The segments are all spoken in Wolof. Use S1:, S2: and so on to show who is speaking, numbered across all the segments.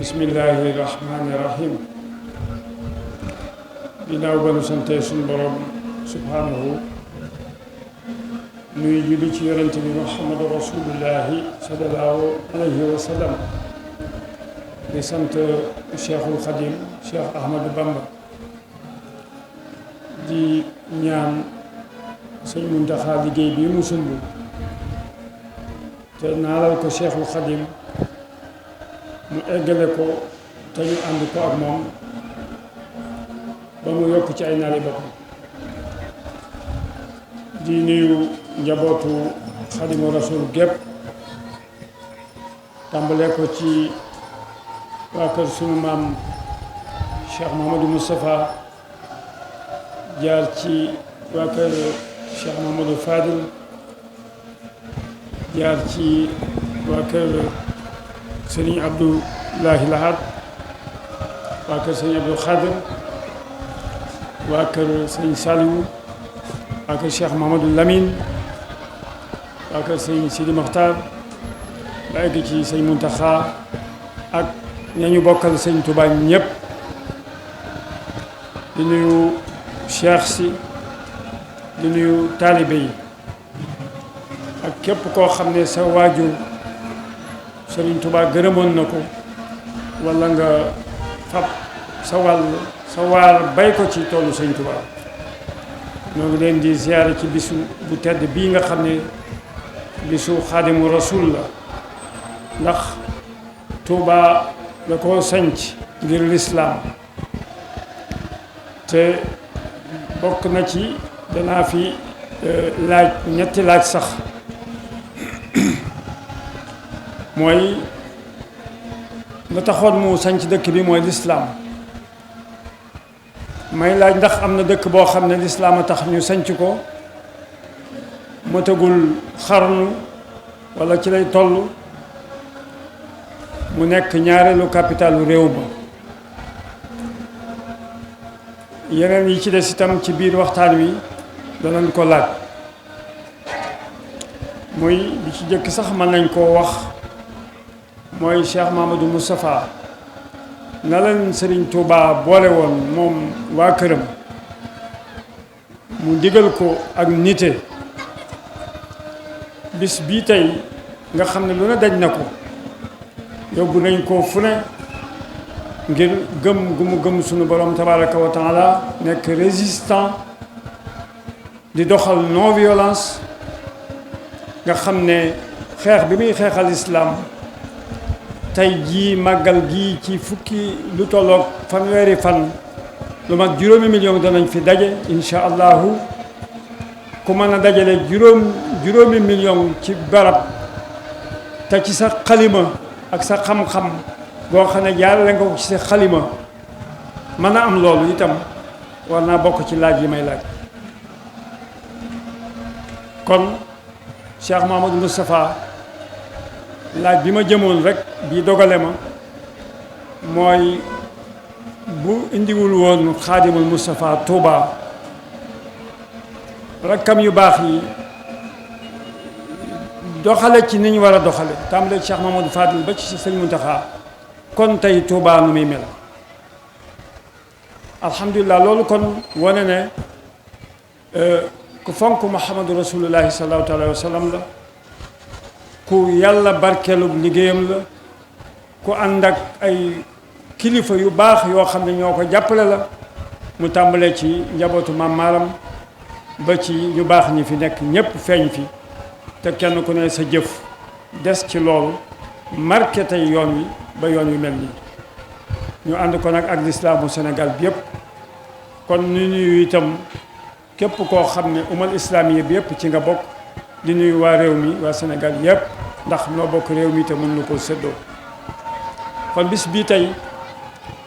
S1: bismillahi rahmaani rahim ginnaaw ba nu sante suñu borom subhanahu nuy julli ci yonente bi muhammadu rasulullahi sallallahu alayhi wa sallam di sant cheikhul xadim cheikh ahmadou bamba di ñaan sëñ Muntaxa liggéey bi mu sumb te naalal ko cheikhul xadim mu eggale ko te ñu ànd ko ak moom ba mu yokk ci ay naali boppam di nuyu njabootu xadimu rasul gépp tàmbale ko ci waa kër sunu maam Cheikh Mouhamadou Moustapha jaar ci waa kër Cheikh Mouhamadou Fadil jaar ci waa kër Sëriñ Abdoulahi Lahad waa kër Sëriñ Abdou Khadir waa kër Sëriñ Saliou waa kër Cheikh Mahamadou Lamine waa kër Sëriñ Sidi Mokhtar ba egg ci Sëriñ Muntaxa ak ñañu bokkal Sëriñ Tuubaa ñëpp di nuyu cheikh si di nuyu taalibe yi ak képp koo xam ne sa waajur Sëriñ Tuubaa gërëmoon na ko walla nga fab sa waar bay ko ci toolu Sëriñ Tuubaa ñoo ngi leen di ziyaare ci bisu bu tedd bii nga xam ne bisu xaadimu rasul la ndax Tuubaa da koo sanc ngir lislaam te bokk na ci danaa fi laaj ñetti laaj sax mooy la taxoon mu sanc dëkk bi mooy lislaam may laaj ndax am na dëkk boo xam ne lislaam a tax ñu sanc ko matagul xarnu walla ci lay toll mu nekk ñaareelu capitalu réew ba yeneen yi ci des itam ci biir waxtaan wi danañ ko laaj muy bi ci jëkk sax mën nañ koo wax mooy Cheikh Mahamadou Moustapha na leen Sëriñ Tuubaa boole woon moom waa këram mu digal ko ak nite bis bii tey nga xam ne lu ne daj na ko yóbbu nañ ko fu ne ngir gëm gu mu gëm sunu borom tabaraka wa taala nekk résistant di doxal non violence nga xam ne xeex bi muy xeexal islaam tey jii màggal gii ci fukki lu tolloog fanweeri fan lu mag 5 million danañ fi daje insha allahu ku mën a dajale juróomi million ci barab te ci sa xalima ak sa xam-xam boo xam ne jaarale nga ko ci sa xalima mën a am loolu itam war naa bokk ci laaj yi may laaj kon Cheikh Mahamadou Moustapha laaj bi ma jëmoon rek bii dogale ma mooy bu indiwul woon xaadimul Moustapha Touba rakkam yu baax yi doxale ci ni ñu war a doxale tàmbale Cheikh Mahamadou Fadil ba ci sëñ Muntaxa kon tey Touba nu muy mel alhamdulilah loolu kon wane ne ku fonk Muhammadu rasulullahi sallallahu alayhi wa sallam la ku yàlla barkeelub liggéeyam la ku ànd ak ay kilifa yu baax yoo xam ne ñoo ko jàppale la mu tàmbalee ci njabootu maam maaram ba ci ñu baax ñi fi nekk ñépp feeñ fi te kenn ku ne sa jëf des ci loolu marqué tey yoon wi ba yoon wi mel nii ñu ànd ko nag ak lislaamu Sénégal bi yépp kon ñu nuyu itam képp koo xam ne umal islaamiya bi yépp ci nga bokk di nuyu waa réew mi waa Sénégal yépp ndax noo bokk réew mi te mën na koo séddoo kon bis bii tey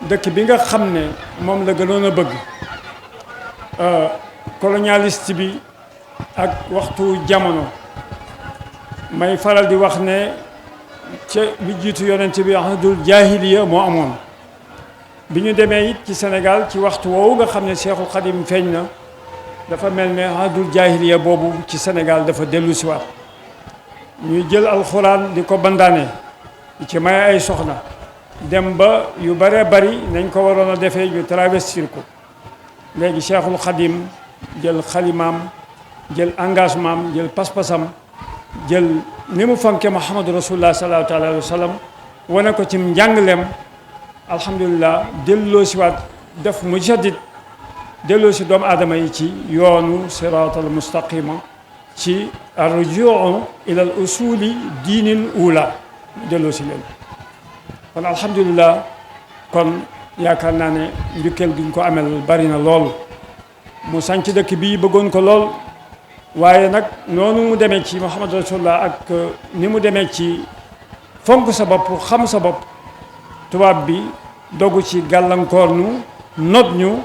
S1: dëkk bi nga xam ne moom la gënoon a bëgg colonialiste bi ak waxtu jamono may faral di wax ne ca lu jiitu yonent bi ahdul jaahiliya moo amoon bi ñu demee it ci Sénégal ci waxtu woowu nga xam ne Cheikhul Khadim feeñ na dafa mel ne ahdul jaahiliya boobu ci Sénégal dafa dellu siwaat ñuy jël alxuraan di ko bandaane di ci may ay soxna dem ba yu bare bari nañ ko waroon a defee ñu travestir ko léegi Cheikhul Khadim jël xalimaam jël engagement am jël pas-pasam jël ni mu fonke Muhammadu Rasulullah sallallahu alayhi wa sallam wane ko ci njàngaleem alhamdulilah delloo si waat def mujaddid delloo si doomu aadama yi ci yoonu siraatal mustaqima ci arrujuu ila al usuli diinil ula delloo si leen kon alhamdulilah kon yaakaar naa ne njukkeel gi ñu ko amel bari na lool mu sanc dëkk bii bëggoon ko lool waaye nag noonu mu demee ci Muhammad Rasulullah ak ni mu demee ci fonk sa bopp xam sa bopp tubaab bi dogu ci gàllankoor nu not ñu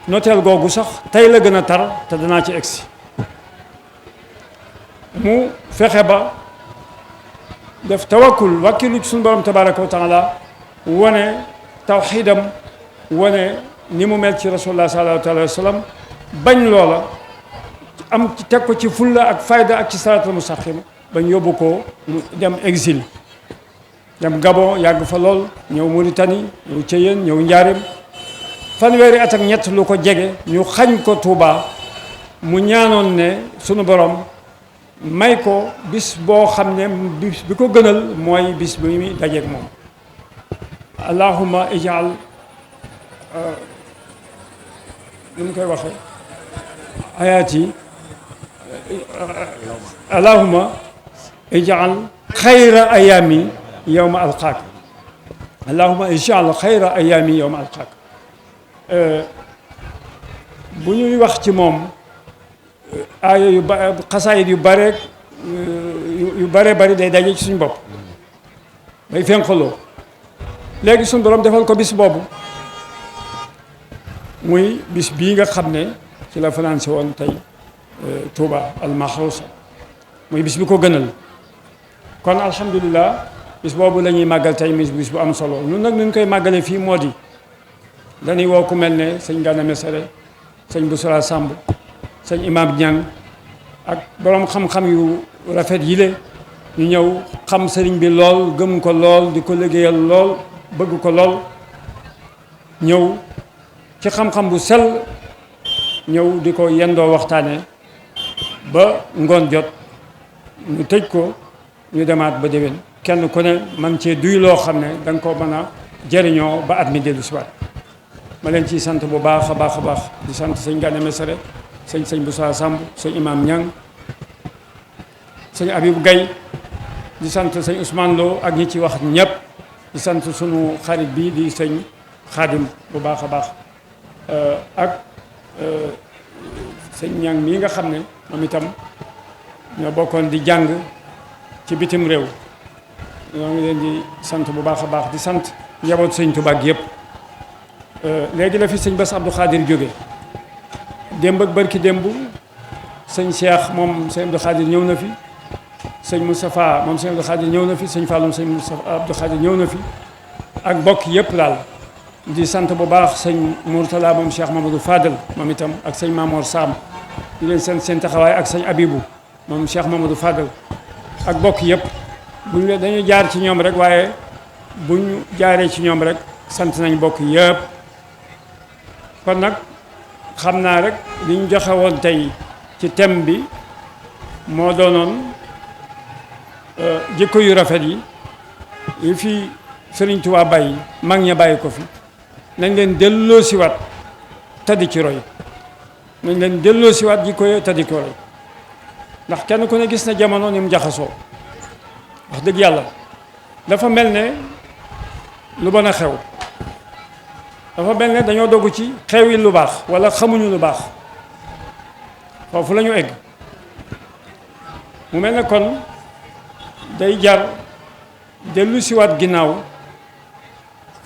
S1: noteel googu sax tey la gën a tar te danaa ci egsi mu fexe ba def tawakkul wakkilu ci suñu borom tabaraka wa taala wane tawxiidam wane ni mu mel ci rasulullah sallallahu alayhi wa sallam bañ loola am ci teg ko ci fulla ak fayda ak ci siraatal mustaqim bañ yóbbu ko mu dem exil dem Gabon yàgg fa lool ñëw Mauritanie ñëw Thiéyène ñëw Njaaréem fanweeri at ak ñett lu ko jege ñu xañ ko Touba mu ñaanoon ne sunu borom may ko bis boo xam ne bis bi ko gënal mooy bis bi muy dajeeg moom allahumma ijal nu mu koy waxee ayaati allahumma ijal xayra ayaami yawma alqaak allahumma ijal xayra ayaami yawma alqaak bu ñuy wax ci moom aaya yu ba xasaayit yu bare bari day daje ci suñ bopp day fenqaloo léegi suñ borom defal ko bis boobu muy bis bii nga xam ne ci la fanaan si woon tey Touba al-Mahrousa muy bis bi ko gënal kon alhamdulilah bis boobu la ñuy màggal tey bis bu am solo ñun nag ñu koy màggale fii moo di dañuy woo ku mel ne sëñ Gana Messere sëñ Boussra Samb sëñ Imam Niang ak borom xam-xam yu rafet yile ñu ñëw xam sëriñ bi lool gëm ko lool di ko liggéeyal lool bëgg ko lool ñëw ci xam-xam bu sell ñëw di ko yendoo waxtaane ba ngoon jot ñu tëj ko ñu demaat ba déwén kenn ku ne man cee duy loo xam ne da nga ko mën a jëriñoo ba at mi dellu si waat ma leen ciy sant bu baax a baax a baax di sant sëñ Gana Messere sëñ Boussa Samb sëñ Imam Niang sëñ Abibou Gaye di sant sëñ Ousmane Lo ak ñi ci wax ñëpp di sant sunu xarit bi di sëñ Xaadim bu baax a baax ak sëñ Niang mii nga xam ne moom itam ñoo bokkoon di jàng ci bitim réew ñoo ngi leen di sant bu baax a baax di sant njaboot sëñ Tuubaa gi yëpp léegi la fi sëñ Bass Abdou Khadir jóge démb ak barki démb sëñ Cheikh moom sëñ Abdou Khadir ñëw na fi sëñ Moustapha moom sëñ Abdou Khadir ñëw na fi sëñ Falloum sëñ Moustapha Abdou Khadir ñëw na fi ak mbokk yëpp daal di sant bu baax sëñ Mourtala moom Cheikh Mamadou Fadel moom itam ak sëñ Mamor Sam di leen seen taxawaay ak sëñ Abibou moom Cheikh Mamadou Fadel ak mbokk yëpp buñ leen dañuy jaar ci ñoom rek waaye buñ jaaree ci ñoom rek sant nañ mbokk yëpp kon nag xam naa rek li ñu joxe woon tey ci thème bi moo doonoon jikko yu rafet yi fi Sëriñ Tuubaa bàyyi mag ña bàyyi ko fi nañ leen delloo siwaat taddi ci roy nañ leen delloo siwaat jikko yooyu taddi ci roy ndax kenn ku ne gis na jamono ni mu jaxasoo wax dëgg yàlla dafa mel ne lu bon a xew dafa mel ne dañoo dogg ci xewi lu baax wala xamuñu lu baax foofu la ñu egg mu mel ne kon day jar dellu siwaat ginnaaw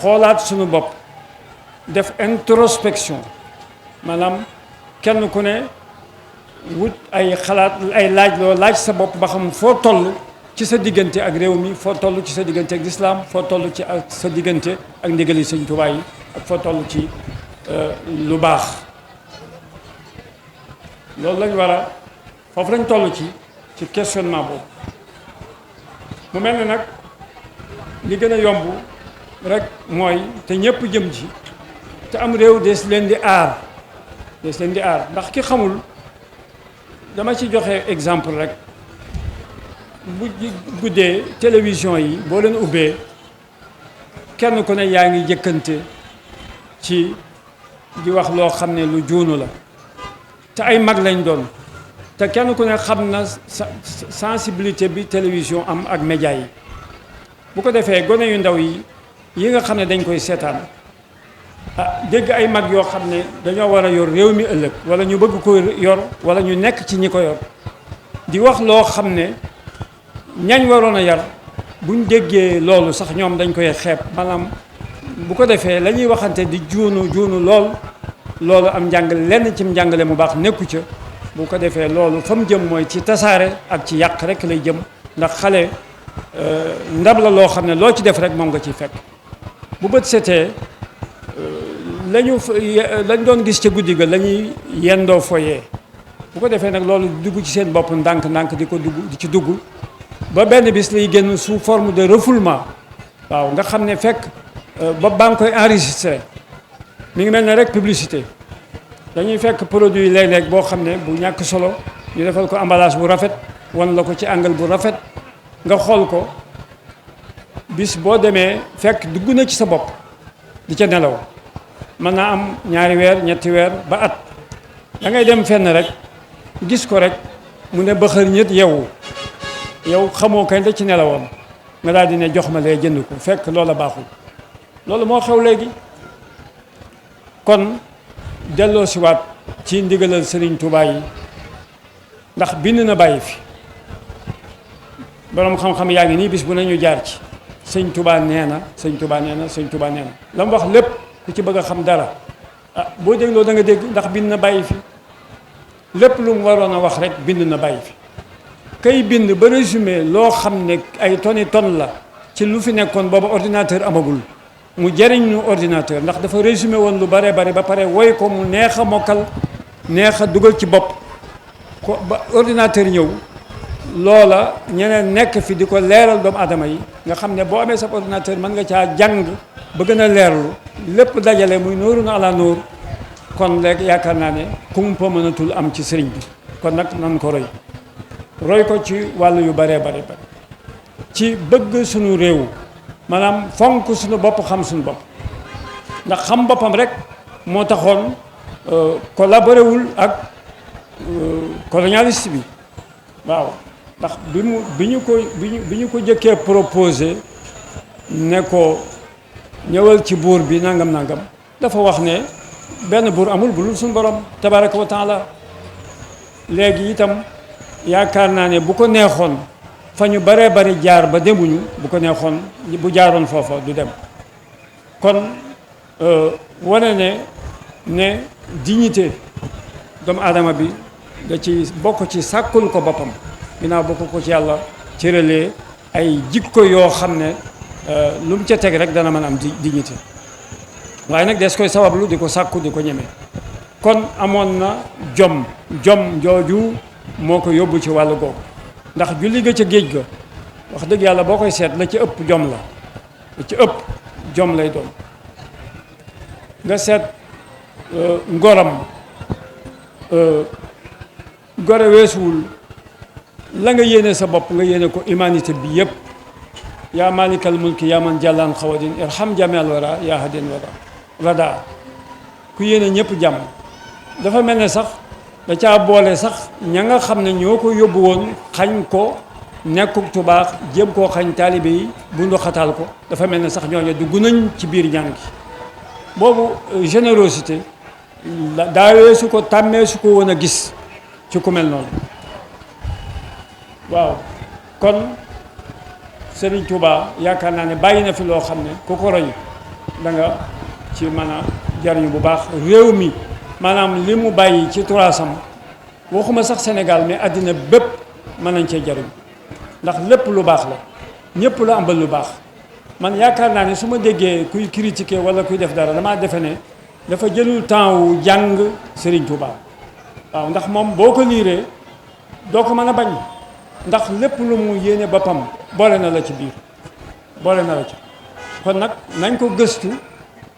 S1: xoolaat suñu bopp def introspection maanaam kenn ku ne wut ay xalaat ay laaj loo laaj sa bopp ba xam foo toll ci sa diggante ak réew mi foo toll ci sa diggante ak lislaam foo toll ci ak sa diggante ak ndigali Sëñ Tuubaa yi ak foo toll ci lu baax loolu lañ war a foofu lañ toll ci questionnement boobu mu mel ne nag li gën a yomb rek mooy te ñëpp jëm ci te am réew des leen di aar ndax ki xamul dama ci joxe exemple rek bu guddee télévision yi boo leen ubbee kenn ku ne yaa ngi jëkkante ci di wax loo xam ne lu juunu la te ay mag lañ doon te kenn ku ne xam na sensibilité bi télévision am ak média yi bu ko defee gone yu ndaw yi nga xam ne dañ koy seetaan dégg ay mag yoo xam ne dañoo war a yor réew mi ëllëg wala ñu bëgg ko yor wala ñu nekk ci ñi ko yor di wax loo xam ne ñañ waroon a yar buñ déggee loolu sax ñoom dañ koy xeeb maanaam bu ko defee la ñuy waxante di juunu loolu am njàngale lenn ci njàngale mu baax nekku ca bu ko defee loolu fa mu jëm mooy ci tasaare ak ci yàq rek lay jëm ndax xale ndab la loo xam ne loo ci def rek moom nga ciy fekk bu bët setee lañ doon gis ca guddi ga la ñuy yendoo foyee bu ko defee nag loolu dugg ci seen bopp ndànk-ndànk di ci dugg ba benn bis lay génn sous forme de refoulement waaw nga xam ne fekk ba baa ngi koy enregistré mi ngi mel ne rek publicité dañuy fekk produit léeg-léeg boo xam ne bu ñàkk solo ñu defal ko emballage bu rafet wan la ko ci angle bu rafet nga xool ko bis boo demee fekk dugg na ci sa bopp di ca nelaw mën naa am ñaari weer ñetti weer ba at da ngay dem fenn rek gis ko rek mu ne ba xër ñett yow xamoo kañ la ci nelawoon nga daal di ne jox ma lee jënd ko fekk loola baaxul loolu moo xew léegi kon delloo siwaat ci ndigalal Sëriñ Tuubaa yi ndax bind na bàyyi fi boroom xam-xam yaa ngi nii bis bu nañu jaar ci Sëñ Tuubaa nee na Sëñ Tuubaa nee na Sëñ Tuubaa nee na la mu wax lépp ku ci bëgg a xam dara boo dégloo da nga dégg ndax bind na bàyyi fi lépp lu mu waroon a wax rek bind na bàyyi fi kay bind ba résumé loo xam ne ay toni ton la ci lu fi nekkoon booba ordinateur amagul mu jëriñ ñu ordinateur ndax dafa résumé woon lu bare bari ba pare woy ko mu neex a mokkal neex a dugal ci bopp ko ba ordinateur ñëw loola ñeneen nekk fi di ko leeral doomu aadama yi nga xam ne boo amee sa ordinateur mën nga caa jàng ba gën a leerlu lépp dajale muy nóorun ala nóor kon léegi yaakaar naa ne kumpa mënatul am ci sëriñ bi kon nag nan ko roy ko ci wàll yu baree bari ci bëgg suñu réew maanaam fonk suñu bopp xam suñu bopp ndax xam boppam rek moo taxoon collaboré wul ak colonialiste bi waaw ndax bi ñu ko jëkkee proposé ne ko ñëwal ci buur bi nangam dafa wax ne benn buur amul bu dul suñu borom tabaraka wa taala léegi itam yaakaar naa ne bu ko neexoon fa ñu baree bari jaar ba demuñu bu ko neexoon bu jaaroon foofa du dem kon wane ne dignité doomu aadama bi da ci bokk ci sàkkul ko boppam ginnaaw bokk ko ci yàlla cëralee ay jikko yoo xam ne lu mu ca teg rek dana mën am dignité waaye nag des koy sabablu di ko sàkku di ko ñeme kon amoon na jom jooju moo ko yóbbu ci wàllu googu ndax julli ga ca géej ga wax dëgg yàlla boo koy seet la ci ëpp jom la ci ëpp jom lay doon nga seet ngoram gore weesuwul la nga yéene sa bopp nga yéene ko humanité bi yëpp yaa malikal mulki yaa man jàllaan xawadin irham jamel wara yaa hadin wara rada ku yéene ñëpp jàmm dafa mel ne sax da caa boole sax ña nga xam ne ñoo ko yóbbu woon xañ ko nekkuk tubaax jéem koo xañ taalibe yi bu ndoxataal ko dafa mel ne sax ñooñu dugg nañ ci biir ñaan gi boobu générosité daawee su ko tàmmee su ko woon a gis ci ku mel noonu waaw kon Serigne Touba yaakaar naa ne bàyyi na fi loo xam ne ku ko roy da nga ci mën a jariñu bu baax réew mi maanaam li mu bàyyi ci turaasam waxuma sax Sénégal mais àddina bépp mën nañ cee jariñ ndax lépp lu baax la ñëpp la ambal lu baax man yaakaar naa ne su ma déggee kuy critiquer wala kuy def dara damaa defe ne dafa jëlul temps wu jàng Serigne Touba waaw ndax moom boo ko liiree doo ko mën a bañ ndax lépp lu mu yéene boppam boole na la ci biir boole na la ci kon nag nañ ko gëstu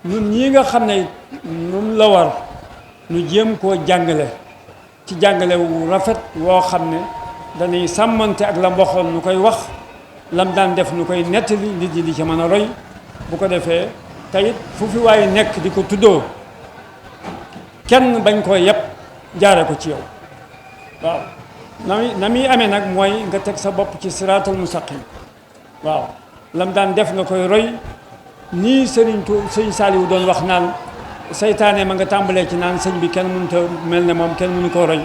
S1: ñun ñii nga xam ne ñun la war ñu jéem koo jàngale ci jàngale wu rafet woo xam ne dañuy sàmmante ak la mboxoon nu koy wax lam daan def nu koy nettali nit ñi di ci mën a roy bu ko defee teyit fu fi waaye nekk di ko tuddoo kenn bañ koo yëpp jaare ko ci yow waaw na muy amee nag mooy nga teg sa bopp ci siraatal mustaqim waaw lam daan def nga koy roy nii sëñ Saaliwu doon wax naan seytaane ma nga tàmbalee ci naan sëñ bi kenn mënut a mel ne moom kenn mënu koo roy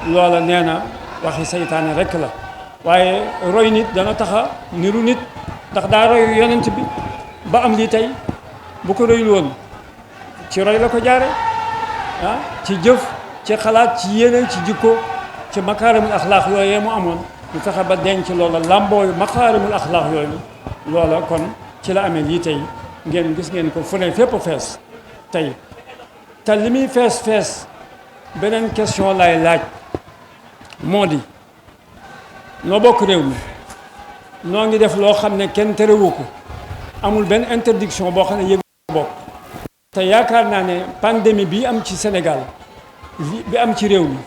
S1: loola nee na waxi seytaane rekk la waaye roy nit dana taxa niru nit ndax daa roy yonent bi ba am lii tey bu ko royul woon ci roy la ko jaare ci jëf ci xalaat ci yéene ci jikko ci makaarimul axlaax yooyee mu amoon ñu fexe ba denc loola làmbooyu makaarimul axlaax yooyu loola kon ci la amee lii tey ngeen gis ngeen ko fu ne fépp fees tey te li muy fees beneen question lay laaj moo di noo bokk réew mi noo ngi def loo xam ne kenn terewu ko amul benn interdiction boo xam ne yëg bokk te yaakaar naa ne pandémie bi am ci Sénégal bi am ci réew mi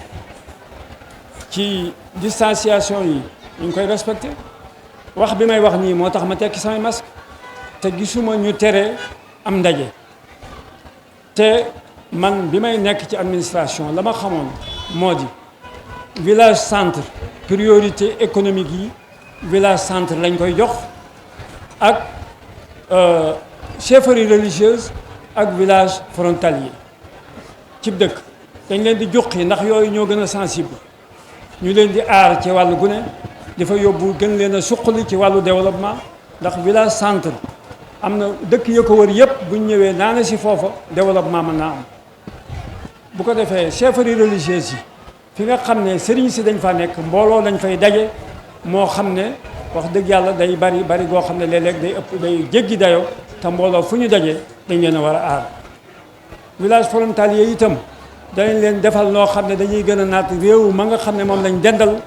S1: ci distanciation yi ñu ngi koy respecté wax bi may wax nii moo tax ma tekki samay masque te gisuma ñu tere am ndaje te man bi may nekk ci administration la ma xamoon moo di village centre priorité économique yi village centre lañ koy jox ak chefferie religieuse ak village frontalier cib dëkk dañ leen di juqi ndax yooyu ñoo gën a sensible ñu leen di aar ci wàllu gune di fa yóbbu gën leen a suqali ci wàllu développement ndax village centre am na dëkk ya ko wër yëpp buñ ñëwee naana si foofa développement mën naa am bu ko defee chefferie religieuse yi fi nga xam ne sëriñ si dañ fa nekk mbooloo dañ fay daje moo xam ne wax dëgg yàlla day bari goo xam ne léeg-léeg day ëpp day jéggi dayoo te mbooloo fu ñu dajee dañ leen a war a aar village frontalier itam danañ leen defal noo xam ne dañuy gën a naat réew ma nga xam ne moom lañ dendal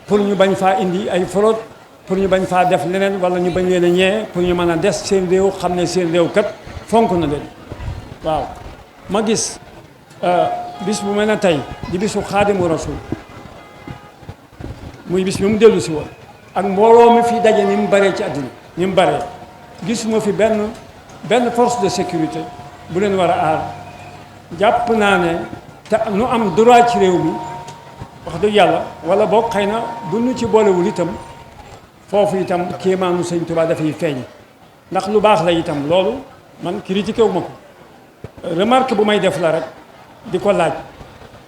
S1: pour ñu bañ faa indi ay fraude pour ñu bañ faa def leneen wala ñu bañ leen a ñee pour ñu mën a des seen réew xam ne seen réew kat fonk na leen waaw ma gis bis bu mel ne tey di bisu xaadimu rasul muy bis bi mu dellu si woon ak mbooloo mi fi daje ni mu baree ci àddina ni mu baree gisuma fi benn force de sécurité bu leen war a aar jàpp naa ne te nu am droit ci réew mi wax dëgg yàlla wala boog xëy na bu nu ci boolewul itam foofu itam kéemaanu sëñ Tuubaa dafay feeñ ndax lu baax la itam loolu man critiqué wu ma ko remarque bu may def la rek di ko laaj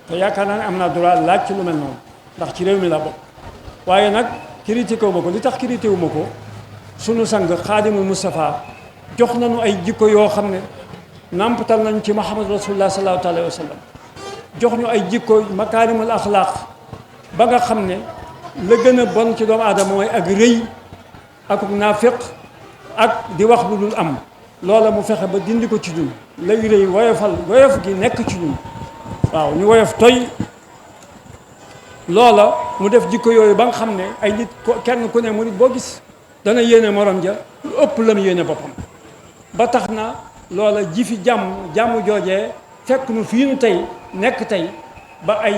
S1: te yaakaar naa ne am naa droit laaj ci lu mel noonu ndax ci réew mi la bokk waaye nag critiqué wu ma ko li tax critiqué wu ma ko sunu sang xaadimul Moustapha jox nañu ay jikko yoo xam ne nampatal nañ ci Muhammad rasulullah sallallahu alayhi wa sallam jox ñu ay jikko makaarimul axlaaq ba nga xam ne la gën a bon ci doomu aadama mooy ak rëy ak naafiq ak di wax lu dul am loola mu fexe ba dindi ko ci ñun lay rëy woyof gi nekk ci ñun waaw ñu woyof toy loola mu def jikko yooyu ba nga xam ne ay nit kenn ku ne mu nit boo gis dana yéene morom ja lu ëpp la mu yéene boppam ba tax na loola ji fi jàmm joojee fekk nu fii nu tey nekk tey ba ay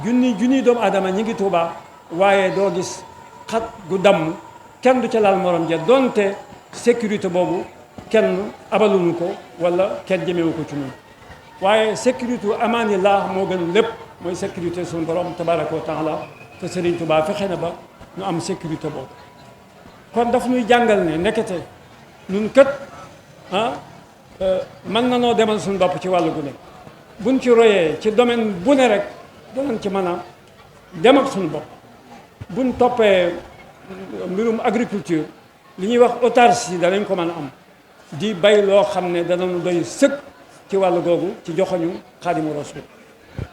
S1: junni doomu aadama ñi ngi Tuubaa waaye doo gis xat gu damm kenn du ca laal morom ja donte sécurité boobu kenn abaluñu ko wala kenn jëmewu ko ci ñun waaye sécurité amaanillah moo gën lépp mooy sécurité suñu borom tabaraka wa taala te Sëriñ Tuubaa fexe na ba ñu am sécurité boobu kon daf ñuy jàngal ne nekkete ñun kët mën na noo demal suñu bopp ci wàllu gu ne buñ ci royee ci domaine bu ne rek danañ ci mën a dem ak suñu bopp buñ toppee mbirum agriculture li ñuy wax autarcie danañ ko mën a am di bay loo xam ne danañu doy sëkk ci wàllu googu ci joxoñu xaadimu rasul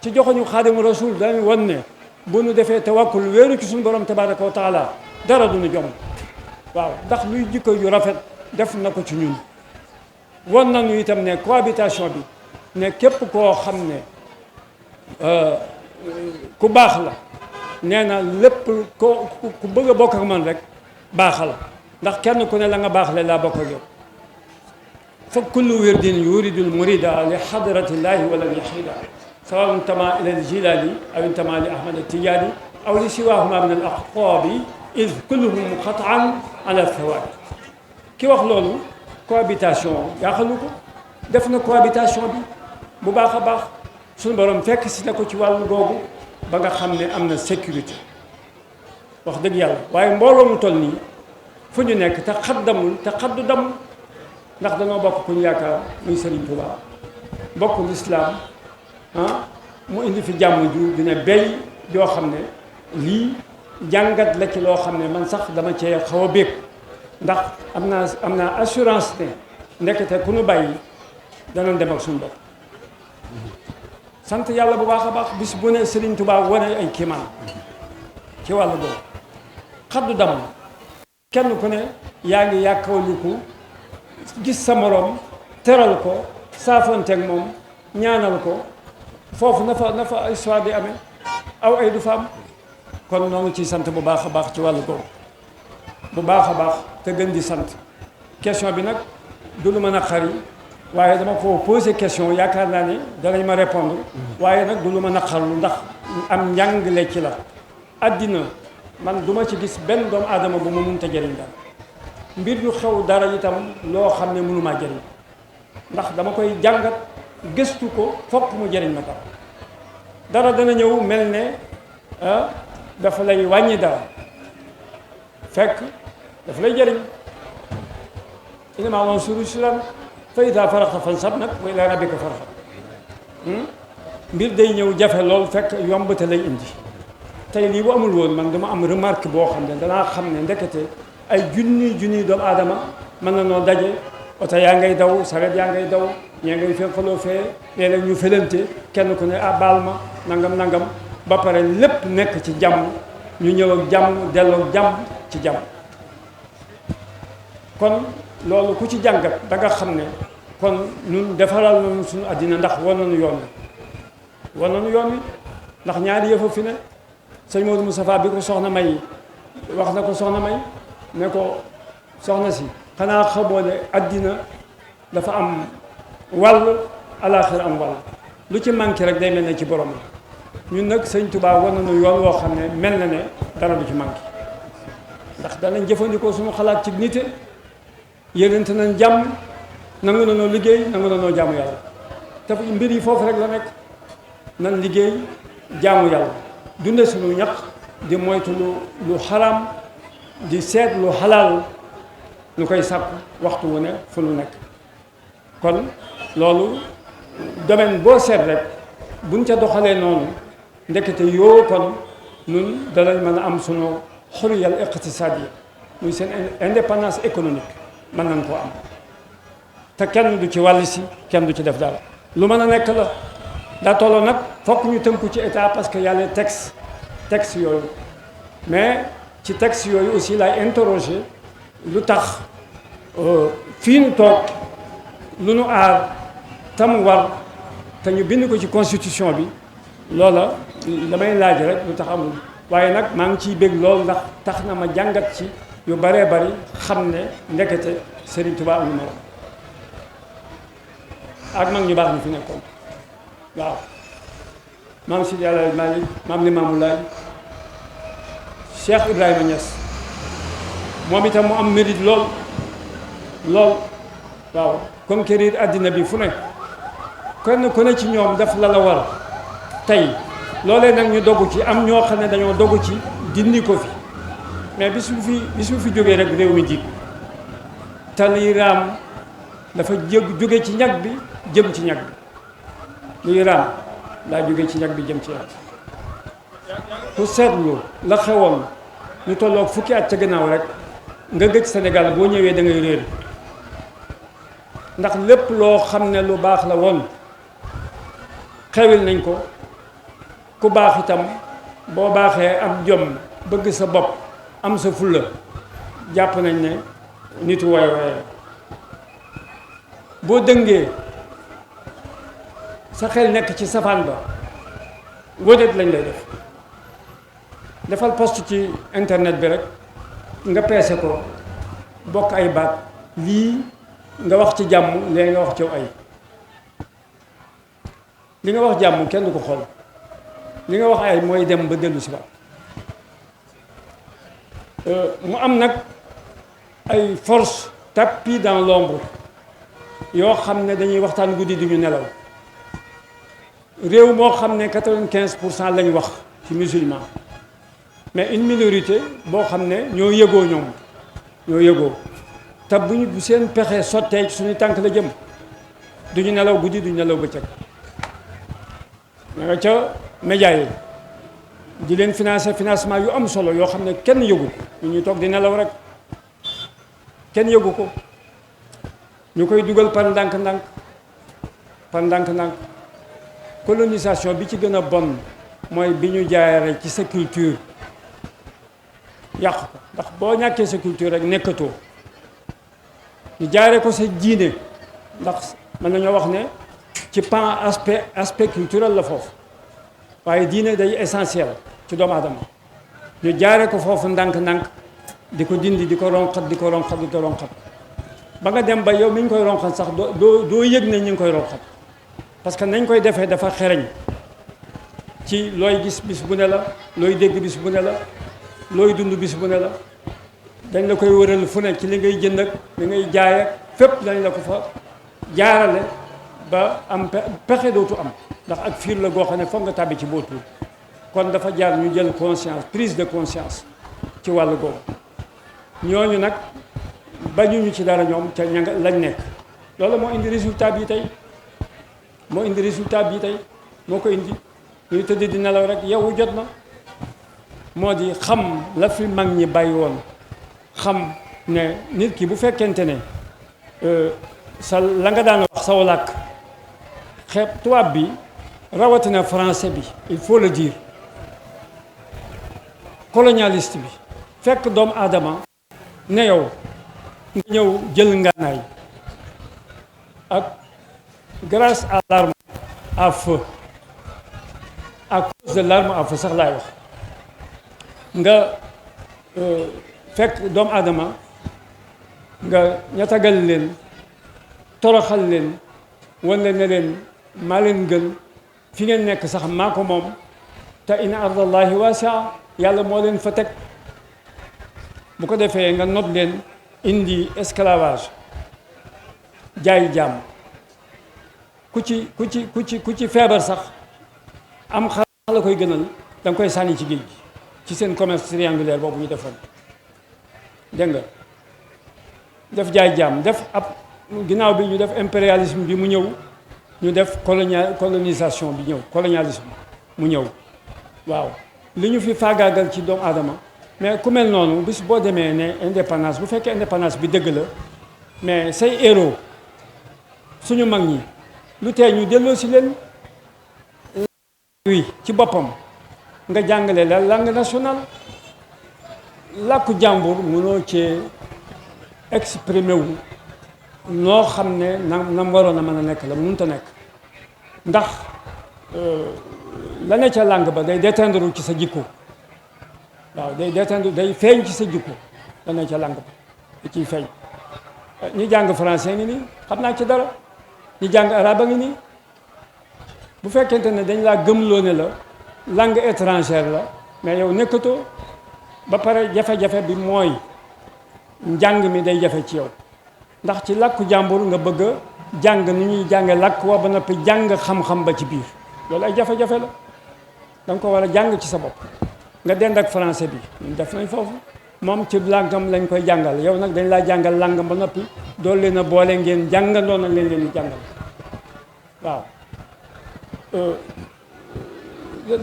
S1: ci joxoñu xaadimu rasul danañ wan ne bu nu defee tawakkul wéeru ci suñu borom tabaraka wa taala dara duñu jom waaw ndax luy jikko yu rafet def na ko ci ñun wan nañu itam ne cohabitation bi ne képp koo xam ne ku baax la nee na lépp ku bëgg a bokk ak man rek baaxal ndax kenn ku ne la nga baax le laa bokk ak yow fa kullu wirdin yuridu lmurida li hadratillahi walam yahida sawa intama ila ljilani aw intama li ahmad atijani aw li siwahuma min al aqtabi id kulluhum qataan ala thawabi ki wax loolu cohabitation yaaxalu ko def na cohabitation bi bu baax a baax suñu borom fekk si na ko ci wàllu googu ba nga xam ne am na sécurité wax dëgg yàlla waaye mbooloo mu toll nii fu ñu nekk te xaddamul te xaddu damul ndax dañoo bokk ku ñu yaakaar muy Serigne Touba bokk lislaam mu indi fi jàmm ju dina béy joo xam ne lii jàngat la ci loo xam ne man sax dama cee xaw a béeg ndax am naa assurance ne ndekete ku nu bàyyi danañ dem ak suñu bopp sant yàlla bu baax a baax bis bu ne Serigne Touba wane ay kiimaan ci wàllu boobu xaddu damm kenn ku ne yaa ngi yàkkawliku gis sa moroom teral ko saafonteeg moom ñaanal ko foofu na fa histoire di amee aw ay du fa am kon noo ngi ciy sant bu baax a baax ci wàllu googu bu baax a baax te gën di sant question bi nag du lu mën a xari waaye dama ko posé question yaakaar naa ne danañ ma répondre waaye nag du lu mën a xarlu ndax am njàngale ci la àddina man duma ci gis benn doomu aadama bu ma mënta jëriñ dara mbir yu xew dara itam loo xam ne mënumaa jëriñ ndax dama koy jàngat gëstu ko fokk mu jëriñ ma dara dana ñëw mel ne dafa lay wàññi dara fekk dafa lay jëriñ innamaa yansuru sulan fa idaa faraxta fansab nag wa ilaa rabbika farxab mbir day ñëw jafe lool fekk yomb te lay indi tey lii bu amul woon man dama am remarque boo xam ne danaa xam ne ndekete ay junni doomu aadama mën na noo daje oto yaa ngay daw saret yaa ngay daw ñee ngay fenqaloo fee léeg-léeg ñu felante kenn ku ne baal ma nangam ba pare lépp nekk ci jàmm ñu ñëw ak jàmm delloo ak jàmm ci jàmm kon loolu ku ci jàngat da nga xam ne kon ñun defaral nañu suñu àddina ndax war nañu yoon wi ndax ñaari yëfa fi ne sëñ Modou Moustapha bi ko soxna May wax na ko soxna May ne ko soxna si xanaa xamoo ne àddina dafa am wàll alaaxira am wàll lu ci manqué rek day mel ne ci borom ñun nag sëñ Touba war nañu yoon woo xam ne mel na ne dara du ci manqué ndax danañ jëfandikoo suñu xalaat ci nite yénente nañ jàmm nangu na noo liggéey nangu na noo jaamu yàlla te mbir yi foofu rek la nekk nan liggéey jaamu yàlla dunde suñu ñaq di moytu lu xaraam di seet lu xalaal lu koy sàpp waxtu wu ne fu lu nekk kon loolu domaine boo seet rek buñ ca doxalee noonu ndekete yoo kon nun danañ mën a am sunu xuriyal iqtisaadiya muy seen indépendance économique mën nañ koo am te kenn du ci wàll si kenn du ci def dara lu mën a nekk la daa tolloo nag fokk ñu tënku ci état parce que y a les textes yooyu mais ci texte yooyu aussi laay interroger lu tax fii nu toog lu nu aar tam war te ñu bind ko ci constitution bi loola damay laaj rek lu tax amul waaye nag maa ngi ciy bég loolu ndax tax na ma jàngat ci yu baree bari xam ne ndekete Serigne Touba amul morom ak mag ñu baax ñu fi nekkoon waaw maam Sidi Alaaji Maalik maam Limaamu Laay Cheikh Ibrahima Niass moom itam mu am mérite lool waaw conquérir àddina bi fu ne kenn ku ne ci ñoom def la la war tey loolee nag ñu dogu ci am ñoo xam ne dañoo dogu ci dindi ko fi mais bis bu fi jógee rek réew mi jiit tali raam dafa jóge ci ñag bi jëm ci ñag bi luy raam daa jóge ci ñag bi jëm ci ñag ku seetlu la xewoon ñu tolloog fukki at ca gannaaw rek nga gëj Sénégal boo ñëwee da ngay réer ndax lépp loo xam ne lu baax la woon xewil nañ ko ku baax itam boo baaxee am jom bëgg sa bopp am sa fulla jàpp nañ ne nitu way waye boo dëngee sa xel nekk ci safaan ba wóodeet lañ lay def defal post ci internet bi rek nga peese ko bokk ay baat lii nga wax ci jàmm léegi nga wax ci ay li nga wax jàmm kenn du ko xool li nga wax ay mooy dem ba dellu si waat mu am nag ay force tapis dans l'ombre yoo xam ne dañuy waxtaan guddi duñu nelaw réew moo xam ne 95% lañ wax ci musulman mais une minorité boo xam ne ñoo yëgoo ñoom ñoo yëgoo te bu seen pexe sottee suñu tànk la jëm duñu nelaw guddi duñu nelaw bëccëg nga ca média yi di leen financement yu am solo yoo xam ne kenn yëgu ko ñu ñuy toog di nelaw rek kenn yëgu ko ñu koy dugal par ndànk-ndànk par ndànk-ndànk colonisation bi ci gën a bon mooy bi ñu jaaree ci sa culture yàq ko ndax boo ñàkkee sa culture rek nekkatoo ñu jaaree ko sa diine ndax mën nañoo wax ne ci pan aspect culturel la foofu waaye diine day essentiel ci doomu aadama ñu jaaree ko foofu ndànk-ndànk di ko dindi di ko ronxat di ko ronxat di ko ronxat ba nga dem ba yow mi ñu koy ronxat sax doo yëg ne ñu ngi koy ronxat parce que nañ koy defee dafa xereñ ci looy gis bis bu ne la looy dégg bis bu ne la looy dund bis bu ne la dañ la koy wëral fu ne ci li ngay jënd ak li ngay jaay ak fépp dañ la ko fa jaarale ba am pexe dootu am ndax ak fiir la goo xam ne foog nga tàbbi ci bootul kon dafa jaar ñu jël conscience prise de conscience ci wàllu googu ñooñu nag bañuñu ci dara ñoom ca ña nga lañ nekk loolu moo indi résultat bi tey moo indi résultat bi tey moo ko indi ñuy tëdd di nelaw rek yow jot na moo di xam la fi mag ñi bàyyi woon xam ne nit ki bu fekkente ne sa la nga daan wax saw làkk xeeb tubaab bi rawatina français bi il faut le dire colonialiste bi fekk doomu aadama ne yow nga ñëw jël ngànnaay ak grâce à l'arme à feu à cause de l'arme à feu sax laay wax nga fekk doomu aadama nga ñatagal leen toroxal leen wan leen ne leen maa leen gën fi ngeen nekk sax maa ko moom te inna ardallahi wasia yàlla moo leen fa teg bu ko defee nga not leen indi esclavage jaay jaam ku ci feebar sax am xar la koy gënal da nga koy sànni ci géej gi ci seen commerce triangulaire boobu ñu defoon dégg nga def jaay jaam def ab ginnaaw bi ñu def impérialisme bi mu ñëw ñu def colonisation bi ñëw colonialisme mu ñëw waaw li ñu fi faagaagal ci doomu aadama mais ku mel noonu bis boo demee ne indépendance bu fekkee indépendance bi dëgg la mais say héros suñu mag ñi lu tee ñu delloo si leen wi ci boppam nga jàngale la langue nationale làkku jàmbur mënoo cee exprimer wu noo xam ne nam waroon a mën a nekk la mënut a nekk ndax la ne ca langue ba day déteindre ci sa jikko waaw day déteindre day feeñ ci sa jikko la ne ca langue ba da ciy feeñ ñi jàng français ngi nii xam naa ci dara ñi jàng arabe a ngi nii bu fekkente ne dañ laa gëmloo ne la langue étrangère la mais yow nekkatoo ba pare jafe-jafe bi mooy njàng mi day jafe ci yow ndax ci làkku jàmbur nga bëgg a jàng ni ñuy jànge làkk wa ba noppi jàng xam-xam ba ci biir loolu ay jafe-jafe la da nga ko war a jàng ci sa bopp nga dend ak français bi ñun def nañ foofu moom ci làngam lañ koy jàngal yow nag dañ laa jàngal làngam ba noppi dool leen a boole ngeen jàngandoo nag leen di jàngal waaw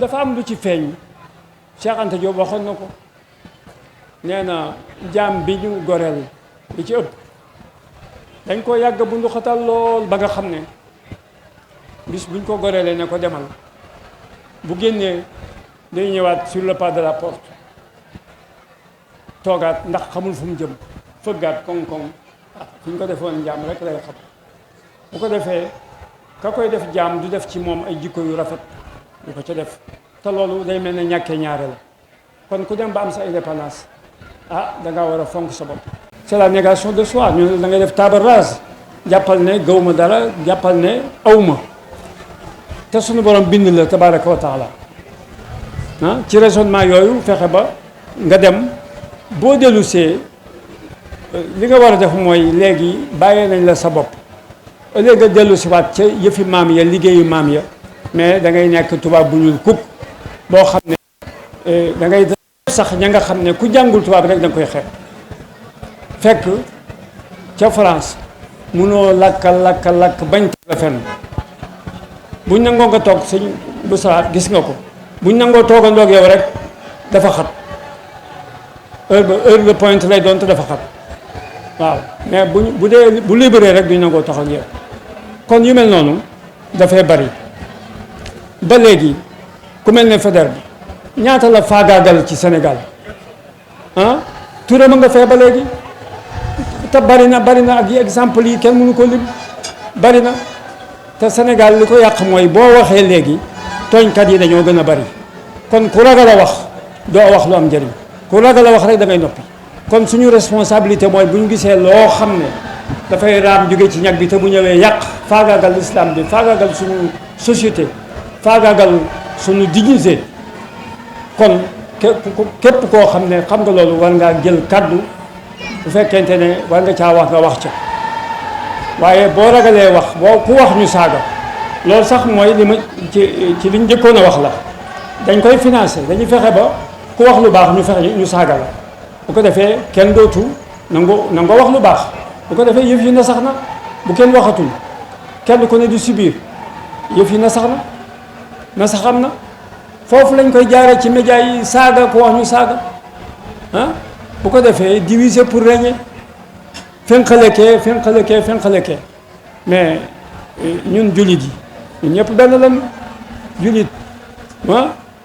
S1: dafa am lu ci feeñ Cheikh Anta Diop waxoon na ko nee na jaam bi ñu goreel li ci ëpp dañ ko yàgg bu nduxatal lool ba nga xam ne bis buñ ko goreelee ne ko demal bu génnee day ñëwaat sur le pas de la porte toogaat ndax xamul fu mu jëm fëggaat koŋ-koŋ fu ñu ko defoon jaam rek lay xam bu ko defee ka koy def jaam du def ci moom ay jikko yu rafet du ko ca def te loolu day mel ne ñàkkee ñaare la kon ku dem ba am sa indépendance da ngaa war a fonk sa bopp c'est la négation de soi ñu da ngay def table rase jàppal ne gëwma dara, jàppal ne awma te suñu borom bind la tabaraka wa taala ci raisonnement yooyu fexe ba nga dem boo dellusee li nga war a def mooy léegi bàyyee nañ la sa bopp au lieu nga dellu si waat ca yëfi maam ya liggéeyu maam ya mais da ngay nekk tubaab bu ñuul kukk boo xam ne da ngay sax ña nga xam ne ku jàngul tubaab rek da nga koy xeeb fekk ca France munoo lakk bañ la fenn buñ nangoo nga toog sëñ bu salaat gis nga ko buñ nangoo toogandoog yow rek dafa xat heure de pointe lay doon te dafa xat waaw mais bu dee bu libéré rek duñ nangoo tax ak yow kon yu mel noonu dafay bari ba léegi ku mel ne Faidherbe bi ñaata la faagaagal ci Sénégal Touré ma nga fee ba léegi te bari na ak exemple yi kenn mënu ko lim bari na te Sénégal li ko yàq mooy boo waxee léegi tooñkat yi dañoo gën a bari kon ku ragal a wax doo wax lu am njëriñ ku ragal a wax rek da ngay noppi kon suñu responsabilité mooy bu ñu gisee loo xam ne dafay raam jóge ci ñag bi te bu ñëwee yàq faagaagal l'islam bi faagaagal suñu société faagaagal suñu dignité kon képp koo xam ne xam nga loolu war ngaa jël kaddu bu fekkente ne war nga caa wax nga wax ca waaye boo ragalee wax boo ku wax ñu saaga loolu sax mooy li ma ci liñ njëkkoon a wax la dañ koy financé dañuy fexe ba ku wax lu baax ñu fexe ñu saaga la bu ko defee kenn dootu nangoo wax lu baax bu ko defee yëf yi na sax na bu kenn waxatul kenn ku ne du subir yëf yi na sax na saxam na foofu lañ koy jaaree ci média yi saaga ku wax ñu saaga bu ko defee diviser pour régner fenqalekee mais ñun jullit yi ñun ñëpp benn lañu jullit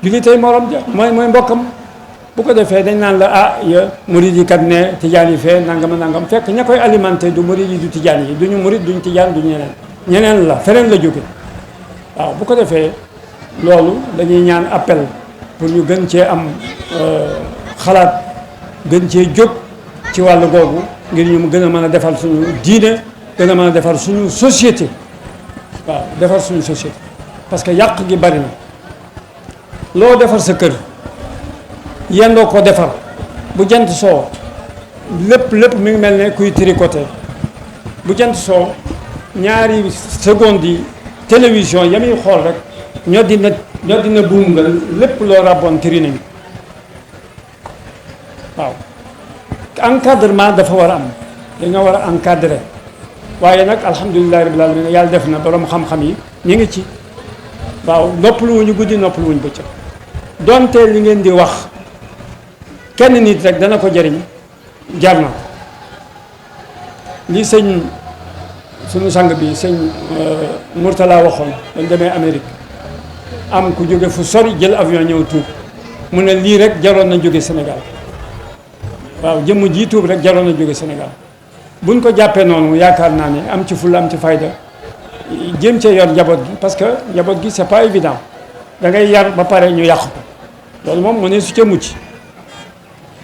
S1: jullitay morom ja mooy mbokkam bu ko defee dañ naan la ya murid yi kat ne tijaan yi fee nangam fekk ña koy alimenté du murid yi du tijaan yi duñu murid duñu tijaan duñu ñeneen la feneen la jóge waaw bu ko defee loolu dañuy ñaan appel pour ñu gën cee am xalaat gën cee jóg ci wàllu googu ngir ñu gën a mën a defar suñu diine gën a mën a defar suñu société waaw defar suñu société parce que yàq gi bari na loo defar sa kër yendoo ko defar bu jant soo lépp mi ngi mel ne kuy tricoter bu jant soo ñaari seconde yi télévision ya muy xool rek ñoo dina buum nga lépp loo ràbboon tiri nañu waaw encadrement dafa war a am dañoo war a encadrer waaye nag alhamdulilahi rabbil alamin yàlla def na borom xam-xam yi ñu ngi ci waaw noppalu wuñu guddi noppalu wuñu bëccëg donte li ngeen di wax kenn nit rek dana ko jëriñ jar na ko li sëñ suñu sang bi sëñ Mourtala waxoon dañ demee Amérique am ku jóge fu sori jël avion ñëw tuub mu ne lii rek jaroon na jóge Sénégal waaw jëmm ji tuub rek jaroon na jóge Sénégal buñ ko jàppee noonu yaakaar naa ne am ci fulla am ci fayda jéem cee yor njaboot gi parce que njaboot gi c'est pas évident da ngay yar ba pare ñu yàq ko loolu moom mu ne su ca mucc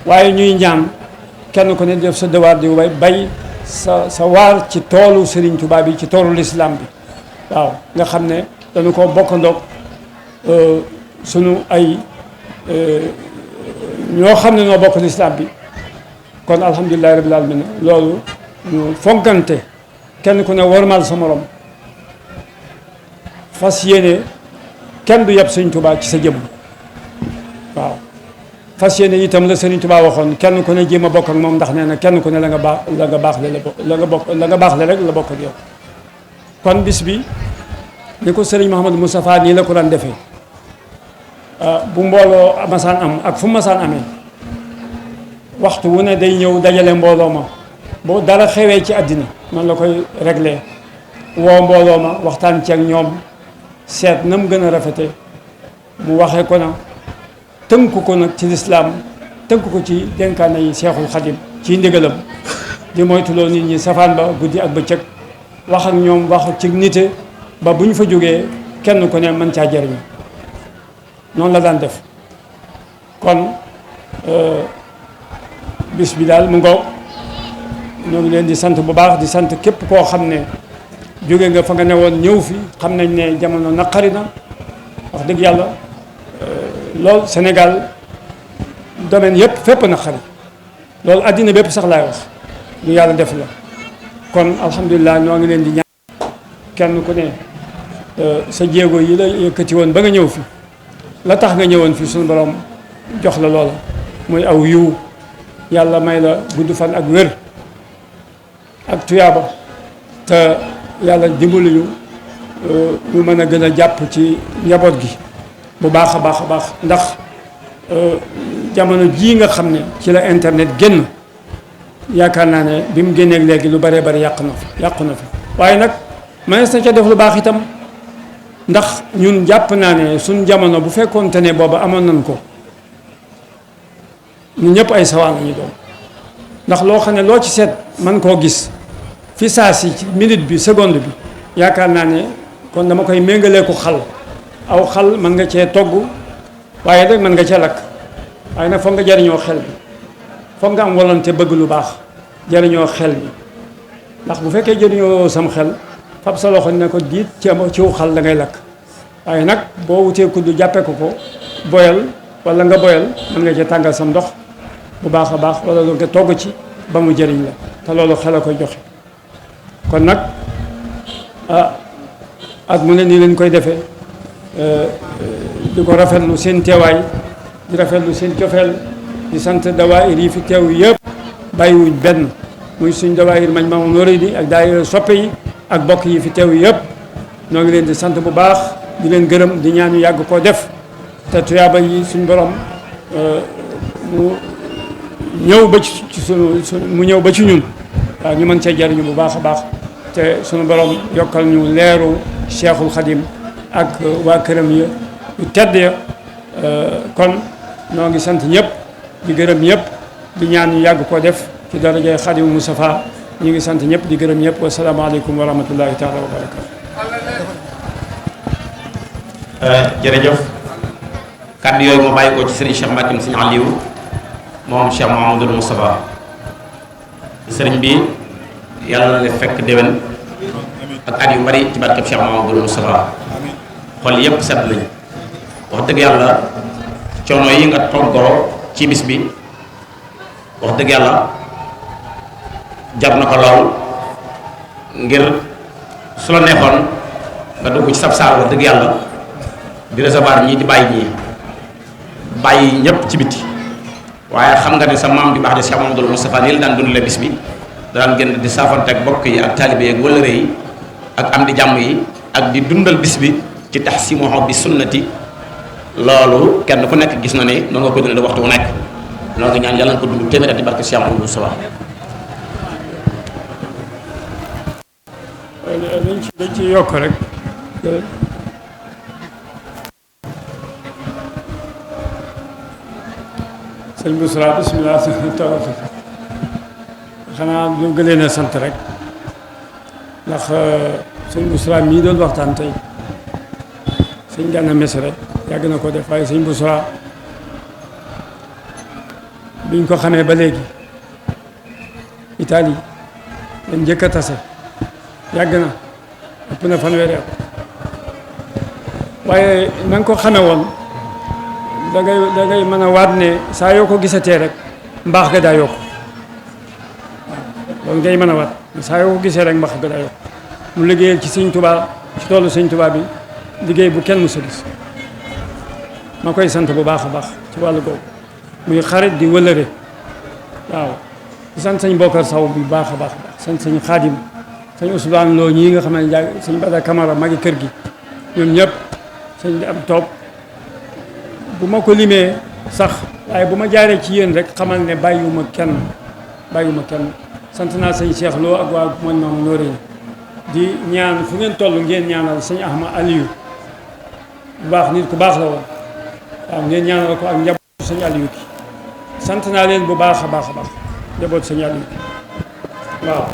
S1: waaye ñuy ñaan kenn ku ne def sa devoir di bay sa waar ci toolu Serigne Touba bi ci toolu l'islam bi waaw nga xam ne dañu ko bokkandoog sunu ay ñoo xam ne noo bokk l'islam bi kon alhamdulilahi rabbil alamin loolu ñu fonkante kenn ku ne wormal sa morom fas yéene kenn du yeb Serigne Touba ci sa jëmm waaw fas yéene itam la Serigne Touba waxoon kenn ku ne jéem a bokk ak moom ndax nee na kenn ku ne la nga baax le rek la bokk ak yow kon bis bi ni ko Serigne Mouhamadou Moustapha nii la ko daan defee bu mbooloo masaan am ak fu masaan amee waxtu wu ne day ñëw dajale mbooloo ma boo dara xewee ci àddina man la koy réglé woo mbooloo ma waxtaan ci ak ñoom seet na mu gën a rafete mu waxee ko na tënk ko nag ci lislaam tënk ko ci dénkaane yi Seexul Xadim ci ndigalam di moytuloo nit ñi safaan ba guddi ak bëccëg wax ak ñoom wax ci nite ba bu ñu fa jógee kenn ku ne mën caa jariñu noonu la daan def kon bis bi daal mu ngoog ñoo ngi leen di sant bu baax di sant képp koo xam ne jóge nga fa nga newoon ñëw fi xam nañ ne jamono naqari na wax dëgg yàlla lool Sénégal domaine yëpp fépp naqari loolu àddina bépp sax laay wax lu yàlla def la kon alhamdulilah ñoo ngi leen di ñaan kenn ku ne sa jéego yi la yëkkati woon ba nga ñëw fi la tax nga ñëwoon fi suñu borom jox la loola muy aw yiw yàlla may la gudd fan ak wér ak tuyaaba te yàlla dimbali ñu mën a gën a jàpp ci njaboot gi bu baax a baax a baax ndax jamono jii nga xam ne ci la internet génn yaakaar naa ne bi mu génneeg léegi lu bëree bëri yàqu na fi waaye nag mënees na ca def lu baax itam ndax ñun jàpp naa ne suñ jamono bu fekkoonte ne booba amoon nañ ko ñun ñëpp ay sawaan lañu doon ndax loo xam ne loo ci seet man koo gis fi saa si ci minute bi seconde bi yaakaar naa ne kon dama koy méngalee ko xal aw xal mën nga cee togg waaye rek mën nga cee lakk waaye nag foog nga jariñoo xel bi foog nga am volonté bëgg lu baax jariñoo xel bi ndax bu fekkee jariñoo sam xel fab sa loxo ne ko diit ciw xal da ngay lakk waaye nag boo wutee kuddu jàppee ko boyal wala nga boyal mën nga cee tàngal sam ndox bu baax a baax wala nga togg ci ba mu jëriñ la te loolu xel a koy joxe kon nag at mu ne nii lañ koy defee di ko rafetlu seen teewaay di rafetlu seen cofeel di sant dawaayir yi fi teew yëpp bàyyiwuñ benn muy suñ dawaayir Majmahun Nurayni ak daayira soppe yi ak bokk yi fi teew yëpp ñoo ngi leen di sant bu baax di leen gërëm di ñaan yàgg koo def te tuyaaba yi suñ borom mu ñëw ba ci mu ñëw ba ci ñun waaw ñu mën cee jariñu bu baax a baax te suñu borom yokkal ñu leeru Cheikhul Khadim ak waa këram ya yu tedd ya kon ñoo ngi sant ñëpp di gërëm ñëpp di ñaan ñu yàgg koo def ci darajay Khadimu Mustafa ñu ngi sant ñëpp di gërëm ñëpp wasalaamaaleykum wa rahmatullahi taala wa barakatu
S2: jërëjëf kàddu yooyu moo bàyyi ko ci sëriñ Cheikh Mbacké sëriñ Aliou moom Cheikh Mouhamadoul Moustapha sëriñ bi yàlla na la fekk déwén ak at yu bari ci barkeb Cheikh Mouhamadoul Moustapha xol yépp set lañ wax dëgg yàlla coono yi nga toggoo ci bis bi wax dëgg yàlla jar na ko lool ngir su la neexoon nga dugg ci sab saal wax dëgg yàlla di recevoir ñii di bàyyi ñépp ci biti waaye xam nga ne sa maam di baax de Cheikh Mouhamadoul Moustapha nii la daan dundale bis bi daan génn di saafante ak bokk yi ak taalibe yi ak wëllëre yi ak am di jàmm yi ak di dundal bis bi ci tahsimuhu bi sunnati loolu kenn ku nekk gis na ne noonu nga koy dundal waxtu wu nekk noonu nga ñaan yàlla nga ko dund téeméer at di barke Cheikh Mouhamadoul Moustapha
S1: dañ ci yokk rek sëñ Boussra bismillah xanaa ñu gën leen a sant rek ndax sëñ Boussra mii doon waxtaan tey sëñ Gana Messere yàgg na ko def waaye sëñ Boussra biñ ko xamee ba léegi Italie dañ njëkk a tase yàgg na ëpp na fanweeri at waaye na nga ko xamee woon da ngay mën a waat ne saa yoo ko gisatee rek mbaax ga daa yokk waaw loolu ngay mën a waat saa yoo ko gisee rek mbaax ga daa yokk mu liggéeyal ci sëñ Tuubaa ci toolu sëñ Tuubaa bi liggéey bu kenn mësa gis ma koy sant bu baax a baax ci wàllu googu muy xarit di wëlëre waaw di sant sëñ Bokar Saw bu baax a baax sant sëñ Xaadim sëñ Ousmane Lo ñii nga xam ne sëñ Bada Camara magi kër gi ñoom ñëpp sëñ am toog bu ma ko limee sax waaye bu ma jaaree ci yéen rek xamal ne bàyyiwuma kenn sant naa sëñ Cheikh Lo ak waa Majmahun Nurayni di ñaan fu ngeen toll ngeen ñaanal sëñ Ahmad Aliou bu baax nit ku baax la woon waaw ngeen ñaanal ko ak njabootu sëñ Aliou ki sant naa leen bu baax a baax njabootu sëñ Aliou ki waaw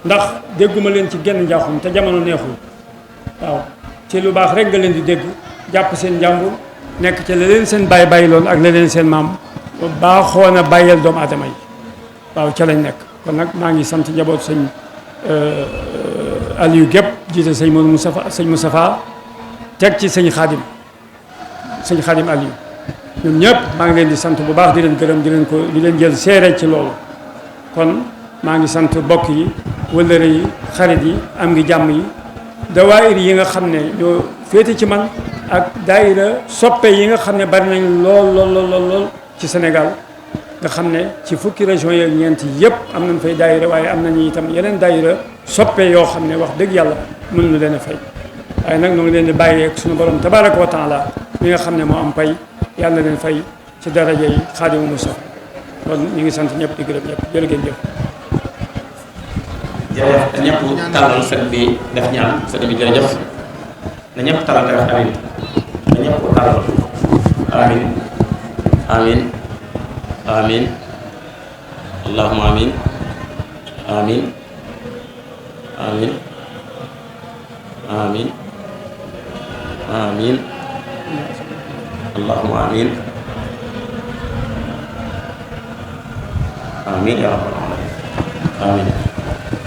S1: ndax dégguma leen ci genn njaaxum te jamono neexul waaw ci lu baax rek nga leen di dégg jàpp seen njàmbur nekk ci la leen seen bàyyi loon ak la leen seen maam baaxoon a bàyyeel doomu aadama yi waaw ca lañ nekk kon nag maa ngi sant njaboot sëñ Aliou gépp jiite sëñ Moustapha teg ci sëñ Xaadim Aliou ñoom ñëpp maa ngi leen di sant bu baax di leen gërëm di leen jël seere ci loolu. kon maa ngi sant bokk yi wëllëre yi xarit yi am ngi jàmm yi dawaayir yi nga xam ne ñoo féete ci man ak daayira soppe yi nga xam ne bari nañ lool ci Sénégal nga xam ne ci fukki région yeeg ñeent yëpp am nañ fay daayira waaye am nañu itam yeneen daayira soppe yoo xam ne wax dëgg yàlla mënuñu leen a fay waaye nag ñoo ngi leen di bàyyeeg suñu borom tabaraka wa taala mi nga xam ne moo am pay yàlla na leen fay ci daraja yi Xaadimu Mustafaa kon ñu ngi sant ñëpp di gërëm ñëpp jërë ngeen jëf.
S2: jërëjëf na ñëpp tàllal sëñ bi def ñaan sëñ bi jërëjëf na ñëpp tàllal te def amin na ñëpp tàllal amin amin amin allahumma amin amin amin amin amin allahumma amin amin ya rabbal alamin amin